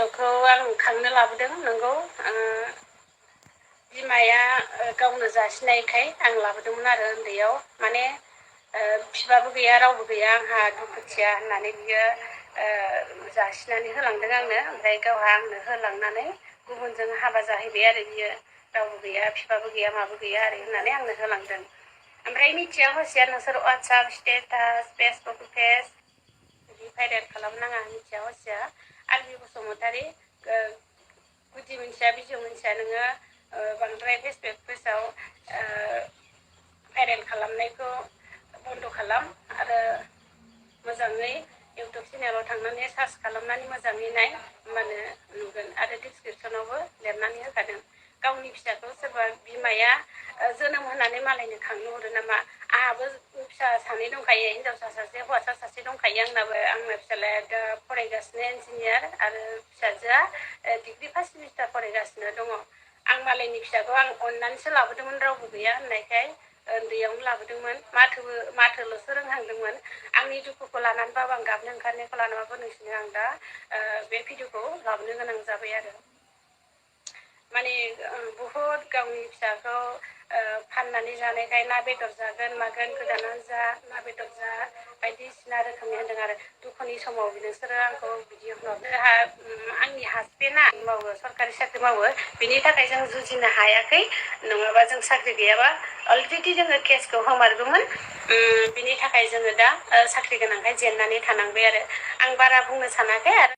गथ'खौ आं खांनो लाबोदों नंगौ बिमाया गावनो जासिनायखाय आं लाबोदोंमोन आरो उन्दैयाव माने बिफाबो गैया रावबो गैया आंहा दुखुथिया होननानै बियो जासिनानै होलांदों आंनो ओमफ्राय गावहा आंनो होलांनानै गुबुनजों हाबा जाहैबाय आरो बियो रावबो गैया बिफाबो गैया माबो गैया आरो होननानै आंनो होलांदों ओमफ्राय मिथिया हसिया नोंसोर वाट्सएप स्टेटास फेसबुक पेज बिदि भाइरेल खालामनाङा मिथिया हसिया आरबि बसुमतारी गुदि मोनथिया बिजौ मोनथिया नोङो बांद्राय फेसबुक पेजाव भाइरेल खालामनायखौ बन्द' खालाम आरो मोजाङै इउटुब चेनेलाव थांनानै सार्च खालामनानै मोजाङै नाय होमबानो नुगोन आरो डिसक्रिपसनावबो लिरनानै होखादों गावनि फिसाखौ सोरबा बिमाया जोनोम होनानै मालायनो खांनो हरो नामा आंहाबो फिसा सानै दंखायो हिनजावसा सासे हौवासा सासे दंखायो आंना फिसालाया दा फरायगासिनो इन्जिनियार आरो फिसाजोआ डिग्रि फार्स्ट सेमिस्टार फरायगासिनो दङ आं मालायनि फिसाखौ आं अननानैसो लाबोदोंमोन रावबो गैया होननायखाय उन्दैयावनो लाबोदोंमोन माथोल'सो रोंहांदोंमोन आंनि दुखुखौ लानानैबाबो आं गाबनो ओंखारनायखौ लानानैबाबो नोंसिनो आं दा बे भिडिअखौ लाबोनो गोनां जाबाय आरो माने बुहुद गावनि फिसाखौ फाननानै जानायखाय ना बेदर जागोन मागोन गोदानानै जा ना बेदर जा बायदिसिना रोखोमनि होनदों आरो दुखुनि समाव नोंसोरो आंखौ बिदि आंनि हासबेन्डआ मावो सरकारि साख्रि मावो बिनि थाखाय जों जुजिनो हायाखै नङाबा जों साख्रि गैयाबा अलरेडि जोङो केसखौ हमारगौमोन बिनि थाखाय जोङो दा साख्रि गोनांखाय जेननानै थानांबाय आरो आं बारा बुंनो सानाखै आरो